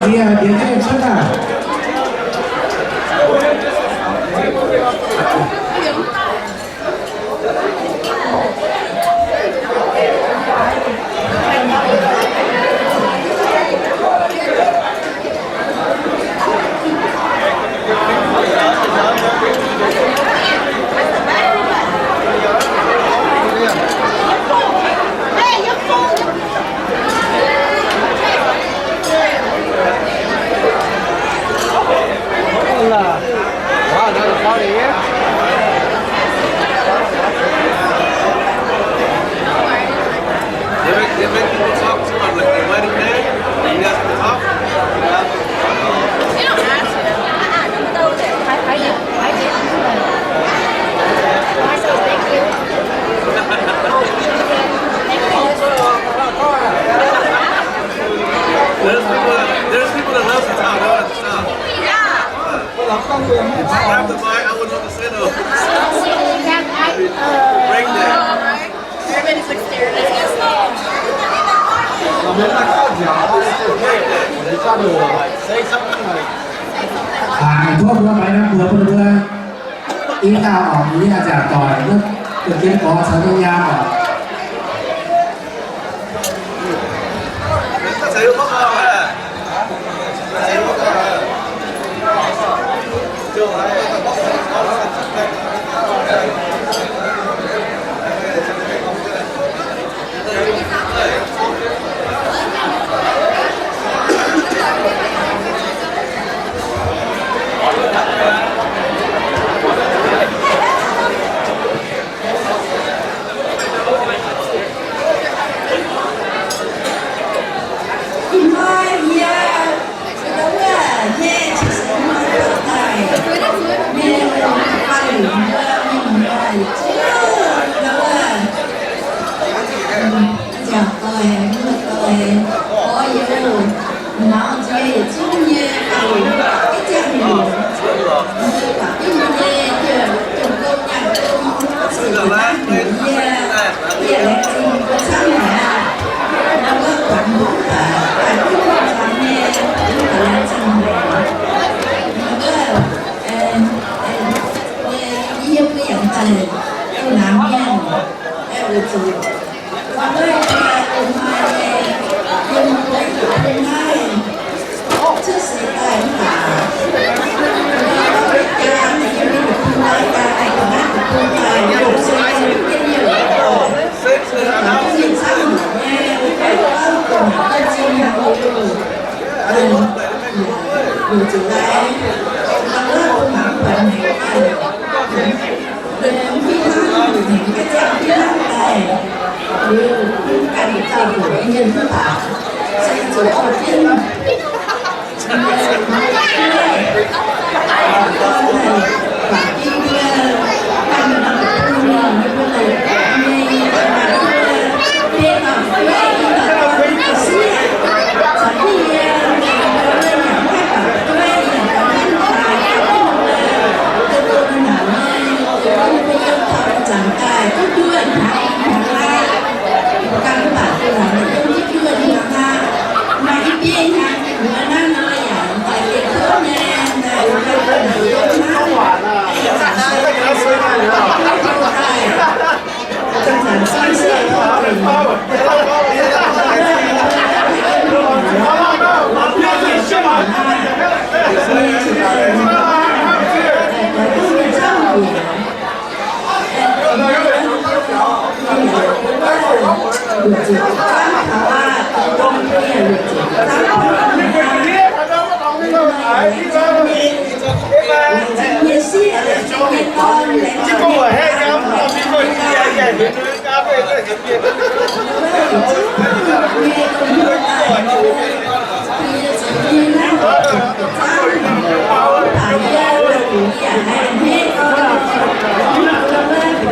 Mienh, mienh cuotv daaih. Wow, another party here. They make, they make people talk too much, like, they might have, you guys can talk. You don't have to. I, I know. I, I know. I did. I said thank you. Thank you. There's people that, there's people that love to talk. They want to talk. Yeah. Grab the mic. I wouldn't know what to say though. Break that. Everybody's like staring at us. Break that. Say something. Aa, tov mbuo maiv naaiv mbuox mbuo i dauh oc, yie nziaauc doic, duqv jienv gorx caux nyei nyaam oc. Ih hnoi yie ndau wuov nyei qiex seix hnoi dorh daaih nyei faa liuz mbuo mienh muoz yietc zungv ndau wuov nziaauc doic, muoz doic, gorx-youz, maux nzuih yietc zungv nyei faa liuz mbuo gapv jienv mingh, mbuo gapv jienv mingh nyei, jiem gong nyaanh gong, ziouc daaih heuc yie, yie laengz zingh mbuo camv haic aqv. Ndau wuov buatc mbuo mv baac daaih duqv buangh zuangx nyei, mv baac laengz zingh haic. Ndau wuov, yie mbuo yaac daaih duqv naaiv mienh, weic zuqc ndau wuov yie ih hnoi nyei, yiem mbuo yietc bung naaiv cuotv seix daaih mv baac, yie gorngv America naaic yiem mbuo yietc bung naaiv daaih, daaih daaih naaiv yietc bung daaih, yie se mv gaengh mienh oc. Mbuo gapv jienv mingh camv haic nyei, mbuo gaengh gorngv dongh haaix dauh zinh haic oc. Weic zuqc naaiv, ndau wuov bun mangc buatc haic daaih, mv fih hnangv, heuc hnyangx gapv jienv fih hnangv daaih, liuz mv ganh dauh hoc mienh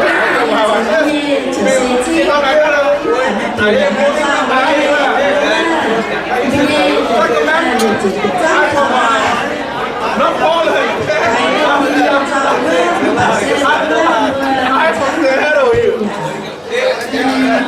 mv baac se zuqc dorh jienv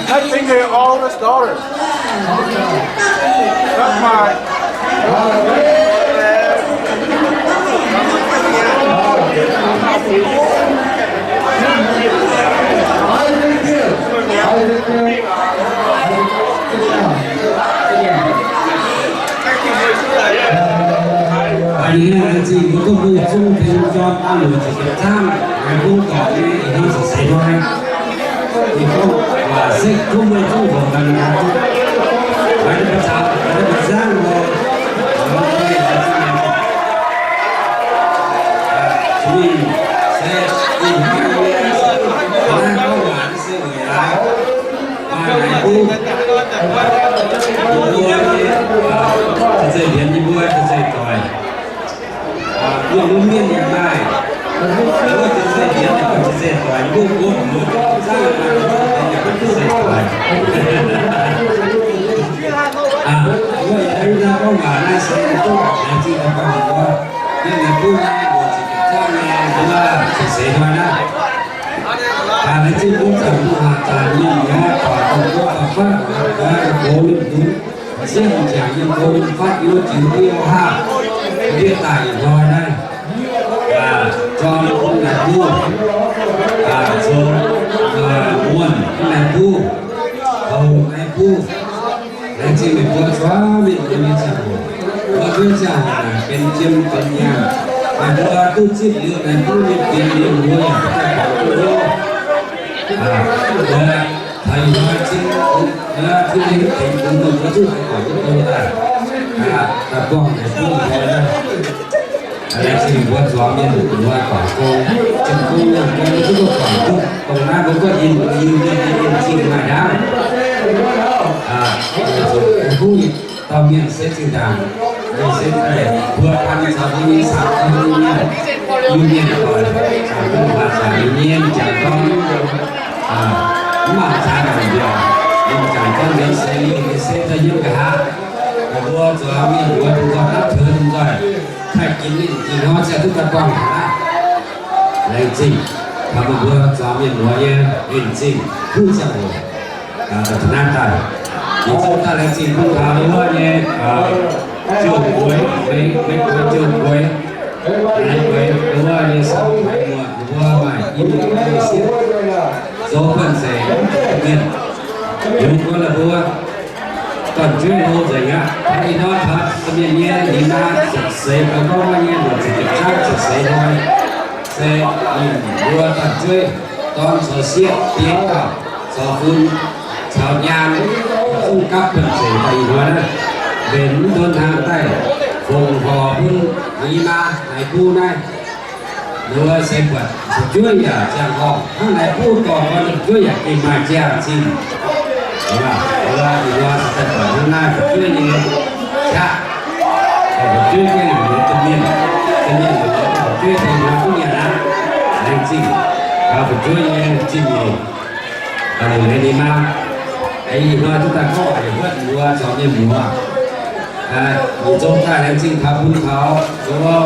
I think they're all his daughters. That's my. อันนี้นะจริงๆ ก็ต้องดูช่วงเพลงจอมตาหลวงสิบเอ็ดท่าน หลายผู้ก่อนนี่อีกทั้งสดใสด้วย อีกพวกว่าเซ็กทุ่มไม่ทุ่มของกันนะ หลายภาษา หลายภาษา Mienh se ih hnoi nyei naaiv gorngv waac se weic laaix maaih haaix duqv mbuo nyei, aa, zeiz-zeiv mbienx nyei mbuo zeiz-zeiv doic. Aa, mbuo mienh yaac maaih, mbuo zeiz-zeiv mbienx, zeiz-zeiv doic, mbuo mbuo mbuo zangv maaih zeiz-zeiv mbienx, zeiz-zeiv doic. Aa, mbuo yaac naaiv gorngv waac naaiv se duqv laengz zingh daaih bun mbuo. Yiem naaiv duqv naaiv mbuo zinh zangv nyei mbuo seix hnoi naaiv. Aa, laengz zingh mbuo zanc mbuo maaih zanc mienh nyei doic dongh mbuo faaux fatv gox mienh dunx, sieqv m'jangc yiem gox mienh fatv yiem wuov jiex mbuo haav, mbuo daaih ih hnoi naaiv. Aa, jorm naaic duqv, aa, zoux, aa, muonh naaic duqv, houx naaic duqv. Laengz zingh meih mbuo zuangx mienh mbuo nyei ziangh hoc. Mbuo zuov ziangh hoc naaic benx jiem benx nyaanh. Meih mbuo duqv zipv liuz naaic duqv mienh bienx liuz mbuo yaac daaih guangc duqv hlo. Aa, mbuo taux ih hnoi zipv, aa, zipv liuz tengx bun meih mbuo duqv daaih guangc duqv hlo daaih. Aa, daaih buangh naaic duqv mbuo naaiv. Laengz zingh mbuo zuangx mienh mbuo guangc gong, zinh gong nyaanh gong duqv guangc duqv. Dongh naaiv mbuo guoqv in, in, in, in zingh maaih ndaangc. Aa, huv dauh mienh se zinh ndaangc, mienh se daaih mbuo gan caux mbuo nyei caux mbuo nyei mienh, Iu-Mienh doic, caux mbuo waac zanc nyei mienh jangx gorngv, aa, mv baac caaix mangc mbiaauc, mienh jangx gorngv mbiaauc se liuz mienh se daaih yiem nqa'haav. Mbuo zuangx mienh mbuo duqv nzoih dapv taux nzoih, haih ginx ninh ih hnoi ziouc duqv daaih buangh haaix. Laengz zingh taux meih mbuo zuangx mienh muoz nyei laengz zingh kuv ziangh hoc. Aa, daaih taux naaiv daaih, yietc zungv daaih laengz zingh bun taux wuov nyei, aa, Jiouv Gueix, Meiv Gueix, Jiouv Gueix, Meiv Gueix, wuov nyei Samv Gueix muoz, mbuo maaih i muoz nyei sieqv, zoux buonv-zeic mienh, yungz wuov la'buo dorn-jueiv hlo nzengc aqv. Ih hnoi taux da'mienh nyei liuz naaiv, ziepc seix, gorngv nyei luoqc ziepc jiepc zaangv ziepc seix hnoi, se ninh mbuo dorn-jueiv dorn caux sieqv biei dauh caux fun caux nyaanh zungv gapv buonv-zeic daaih ih hnoi naaiv, mbenc mv ndon hnaangx daaih fongc horc bun Yie maa naaic buo naaiv, ninh mbuo se buatc fu'jueiv yaac ziangh horngh, hnangv naaiv buo dorh gorn fu'jueiv yaac gengh maaih ziangh zingh. Ih hnoi se daaih buatc hnangv naaiv fu'jueiv nyei qaqv, fu'jueiv gengh mienh, mienh fu'jueiv tengx hnoi duqv nyanc aqv. Laengz zingh taux fu'jueiv nyei zingh nyeic. Ih hnoi duqv daaih gorngv waac yietc wuov mbuo zuangx mienh muoz, yietc zungv daaih laengz zingh taux bun taux mbuo,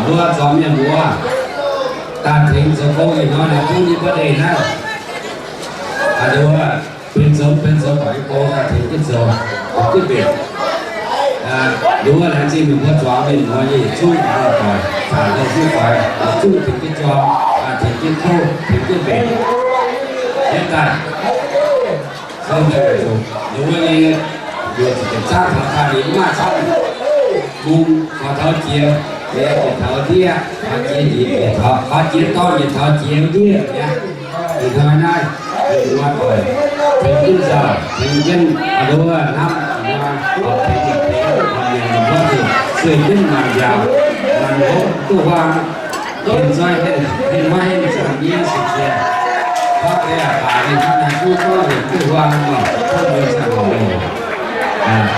mbuo zuangx mienh muoz daaih tengx zoux gong ih hnoi naaiv bun yie mbuo ndeic naaiv. Aa, nduov, benx zoux, benx zoux buatc yie gong daaih tengx jienv zoux, tengx jienv mbenc. Nduov, laengz zingh meih mbuo zuangx mienh muoz nyei yietc zungv doic, faanx doic, zungv doic, yietc zungv tengx jienv jorm, tengx jienv kouv, tengx jienv mbenc. Yietv daaih, nduov nyei, mbuo ziepc zaangv taux daaih ninh mv maaih camv, bung faaux taux jiex, jiex taux ndiev, faaux jiex nyeic, jiex taux, faaux jiex dorn, jiex taux jiex ndiev mi'aqv. Ih hnoi naaiv, mienh muoz doic tengx jienv nzauh, tengx jienv a'hnamv, ih hnoi tengx yietc deix mienh muoz doic sueih jienv maanc nziaauc, maanc hopv duqv huaang, henv nzoih, henv, henv maiv henv zanc nyei sic jiex. Gorngv deix aqc baac ninh hnangv naaiv duqv gorngv hopv duqv huaang nor, gorngv mbuo ziangh hoc,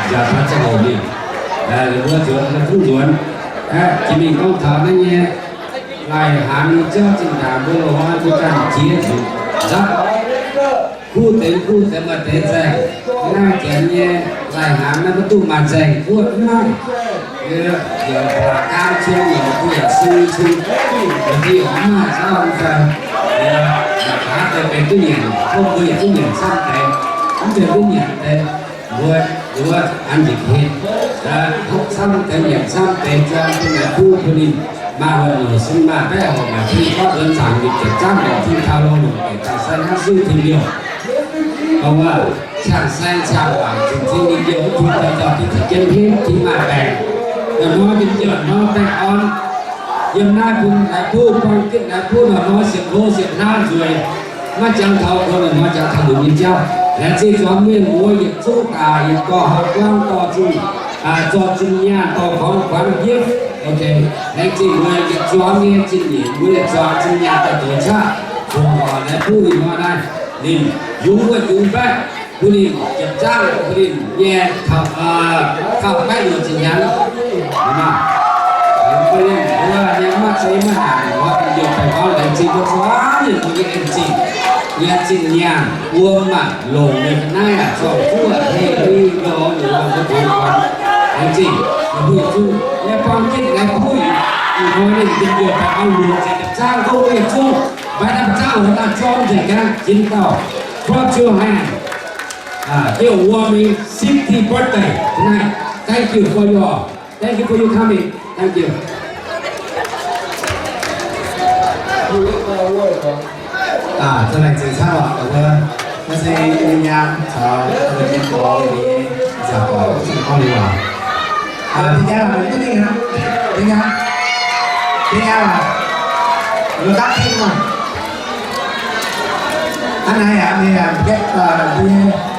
nziaauc taux ziangh hoc mingh, mbuo nzuonx, mbuo zungv nzuonx. Jiex mingh gorngv taux naaiv nyei lai-hnaangx nyei jauv zinh ndaangc mbuo loz-hnoi mbuo ganh jiex zuqc nzapv. Kuv deix kuv deix maaih deix nzaeng, naaiv janx nyei lai-hnaangx naaiv maiv duqv maaih nzaeng kuv mv maaih. Yaac baac gaam cun, yaac mv duqv yaac sung cun, yaac mv maaih zauv fai. Yaac baac deix benx duqv nyanc, tov mbuo yietc zungv nyanc camv deix, mv benx duqv nyanc deix, mbuo, mbuo an njiec hlen, hopv camv deix, nyanc camv deix, juang bun naaic buv bun ninh maaih wuonh longc sin, maaih baeqv horc, maaih bun ninh gorngv nzuonx zaangc, ninh ziepc zaangv longc tin taux longc longc deix, zaangc sai hnangv suiv tin liouh. Dongh wuov, ciangh saeng ciangh waanc zinh zinh ninh liouh mv tin daaih dorh tin ziepc jienv henv tin maaih baengc. Ninh hnoi ninh liouh hnoi baengh orn. Yiem naaiv bun naaic buv, buang gitv naaic buv, ninh hnoi siepv hlo siepv hnangv nzueic. Maiv jangx taux koi, ninh hnoi jangx taux lunx nyei jauv. Laengz zingh zuangx mienh muoz yietc zungv daaih, yietc dorh hauv guangv, dorh zinh, zorqv zinh nyaanh, dorh kuangx kuangx gift. Laengz zingh mbuo yietc zuangx nyei zinh nyic, mbuo yietc zuangx zinh nyaanh daaih doix qaqv, fongc horc naaiv buv ih hnoi naaiv, ninh yungz wuov yungz baeqv, bun ninh ziepc zaangv, bun ninh nyei taux, taux baeqv luoqc ziepc hnyangx. Bun ninh mbuo nyei maiv zeiz maiv naanc, mbuo yietc baengh orn laengz zingh mbuo zuangx mienh mbuo nyei en zingh, nyei zinh nyaanh, wuom aac, longc nyei ga'naaiv aac, zorng-zuov aac, hei, lui, lorz, ninh mbuo mbuo duqv kuonx. Laengz zingh mbuo yietc zungv nyei buang gitv laengz buv ih hnoi ninh yietc baengh orn luoqc ziepc zaangv gorngv mbuo yietc zungv mbaix daaih zaangv lorz daaih jorm nzengc gaax, jiex dauh. Clap your hand. Ah, give a warming sixty birthday tonight. Thank you for your, thank you for your coming. Thank you. Ah, za'naaic zengc caqv oc, mbuo, mbuo se nyei nyaam caux mbuo nyei gorx nyei nziaauc gorx zungv gorngv liuz oc. Ah, deix nyaam mbuo duqv mingh aqv. Deix nyaam, deix nyaam aac, mbuo daav king oc. Hnangv naaiv aqv, mienh aac, mbuo, mbuo nyei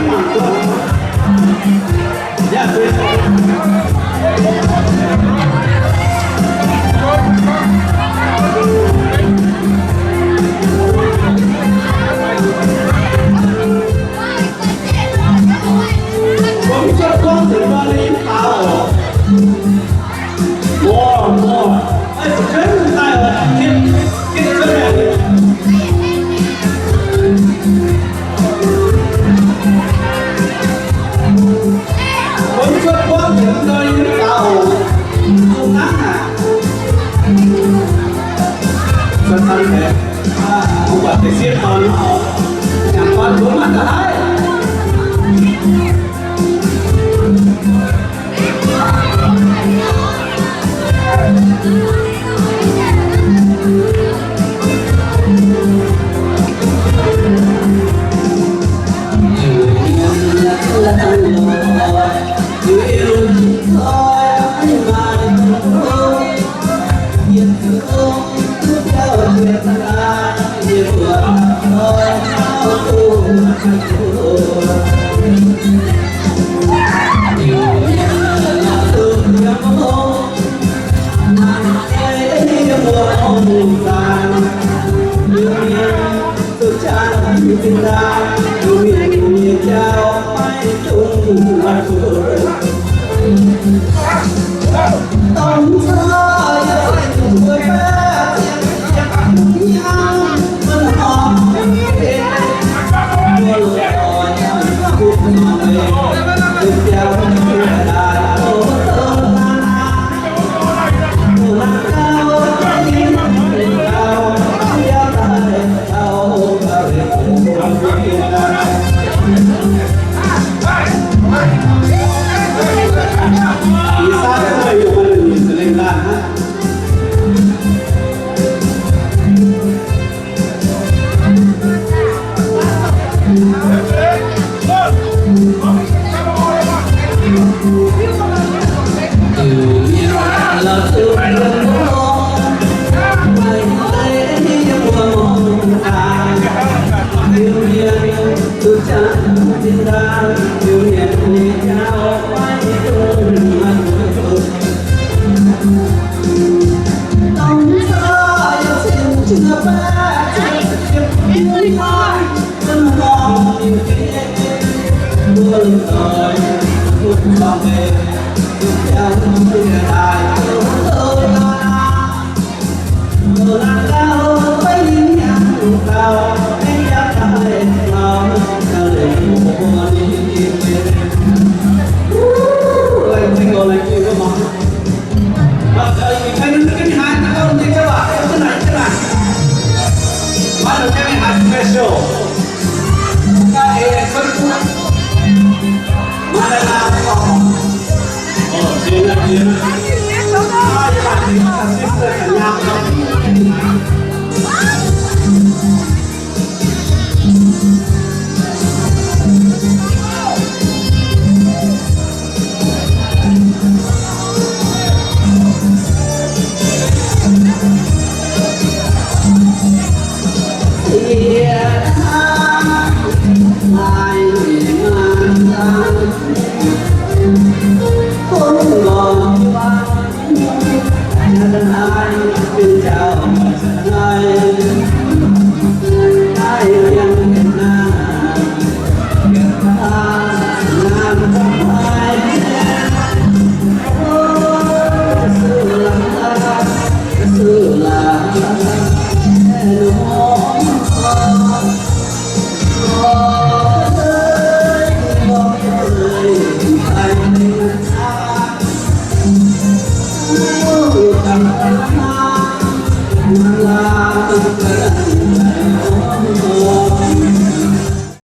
mv mangc duqv. Yaac zuiz. Mbuo mv cuotv buangv nzengc nor, ninh mv faaux oc. Mbuo, mbuo, ih, zuqc cuotv daaih oc, kin, kin cuotv maengx. Mbuo mv cuotv buangv nzengc nor, ninh mv faaux oc. Zungh hnangv aqv.